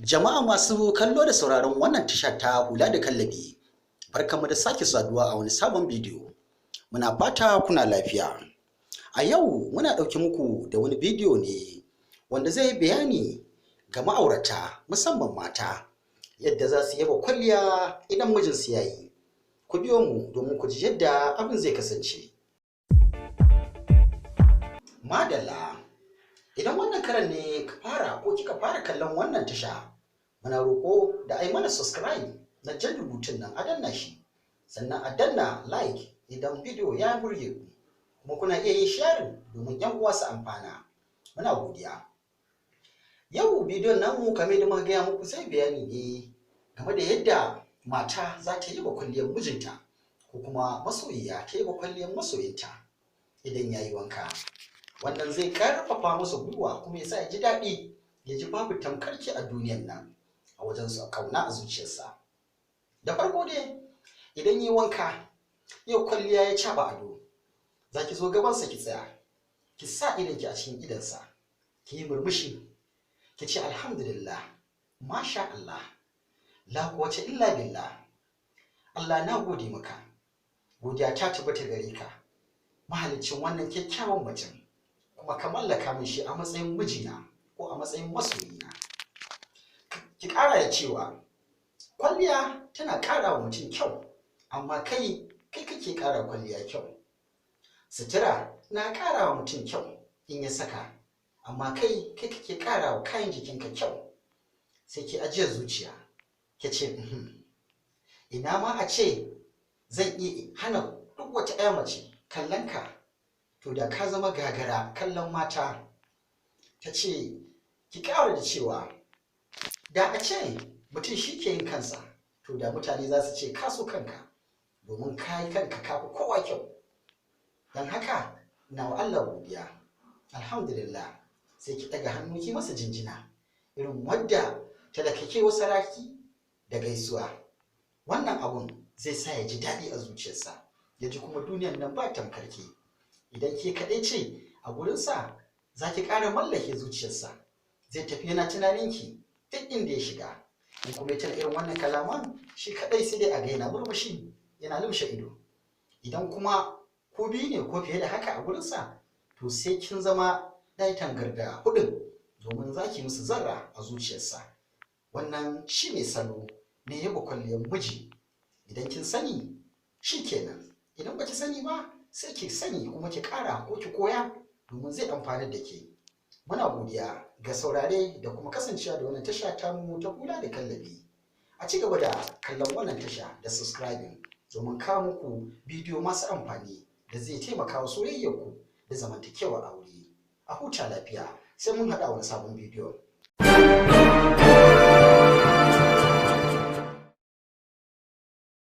Jama'a masu kallo da sauraron wannan tasha ta Hula da Kallabi, barkanmu da sake saduwa a wani sabon bidiyo. Muna fata kuna lafiya. A yau muna ɗauke muku da wani bidiyo ne wanda zai yi bayani ga ma'aurata, musamman mata, yadda za su yaba kwalliya idan mijinsu ya yi. Ku biyo mu domin ku ji yadda abin zai kasance. Madalla, idan wannan karan ne ka fara ko kika fara kallon wannan tasha, muna roƙo da a yi mana subscribe na jan rubutun nan, a danna shi, sannan a danna like idan bidiyo ya burge ku, kuma kuna iya yin sharing domin 'yan uwa su amfana. Muna godiya. Yau bidiyon namu, kamar yadda muka gaya muku, zai bayani ne game da yadda mata za ta yi wa kwalliyar mijinta, ko kuma masoyiya ta yi wa kwalliyar masoyinta idan ya yi wanka. Wannan zai karfafa masa gwiwa kuma ya sa ya ji daɗi, ya ji babu tamkarki a duniyan nan a wajen su kauna a zuciyarsa. Da farko dai, idan yi wanka, yau kwalliya, ya caɓa ado, za ki zo gabansa ki tsaya, ki sa idonki a cikin idonsa, ki yi murmushi, ki ce, "Alhamdulillah, masha Allah, la quwwata illa billah. Allah, na gode maka, godiya ta tabbata gare ka, mahaliccin wannan kyakkyawan mutum, kuma ka mallaka min shi a matsayin mijina ko a matsayin masoyina." Ki ƙara da cewa, "Kwalliya tana ƙara wa mutum kyau, amma kai kai kake ƙara kwalliya kyau. Sutura na ƙara wa mutum kyau in ya saka, amma kai kai kake ƙara wa kayan jikinka kyau." Sai ki ajiyar zuciya, ki ce, "Ina ma a ce zan iya hana duk wata 'ya mace kallon ka, to da ka zama gagara kallon mata." Ta ce, ki ƙara da cewa, "Da a ce mutum shi ke yin kansa, to da mutane za su ce ka so kanka, domin ka yi kanka ka fi kowa kyau. Don haka na wa Allah godiya, alhamdulillah." Sai ki ɗaga hannu ki masa jinjina irin wadda talaka ke wa saraki da gaisuwa. Wannan abun zai sa ya ji daɗi a zuciyarsa, ya ji kuma duniyan nan ba tamkar ke. Idan ke kaɗai ce a gurinsa, za ki ƙara mallake zuciyarsa, zai tafi yana tunaninki duk inda ya shiga. In kuma ya tuna irin wannan kalaman shi kaɗai, sai dai a ga yana murmushi, yana lumshe ido. Idan kuma ko biyu ne ko fiye da haka a gurinsa, to sai kin zama ɗaya tangarda hudun, domin za ki musu zarra a zuciyarsa. Wannan shi ne salo na yaba kwalliyar miji. Idan kin sani, shi kenan. Idan baki sani ba, sai ki sani kuma ki ƙara ko ki koya, domin zai amfani da ke. Muna godiya ga saurare da kuma kasancewa da wannan tasha tamu ta Hula da Kallabi. A ci gaba da kallon wannan tasha da subscribing domin kawo muku bidiyo masu amfani da zai taimaka wa soyayyarku da zamantakewar aure. A huta lafiya, sai mun haɗa wani sabon bidiyo.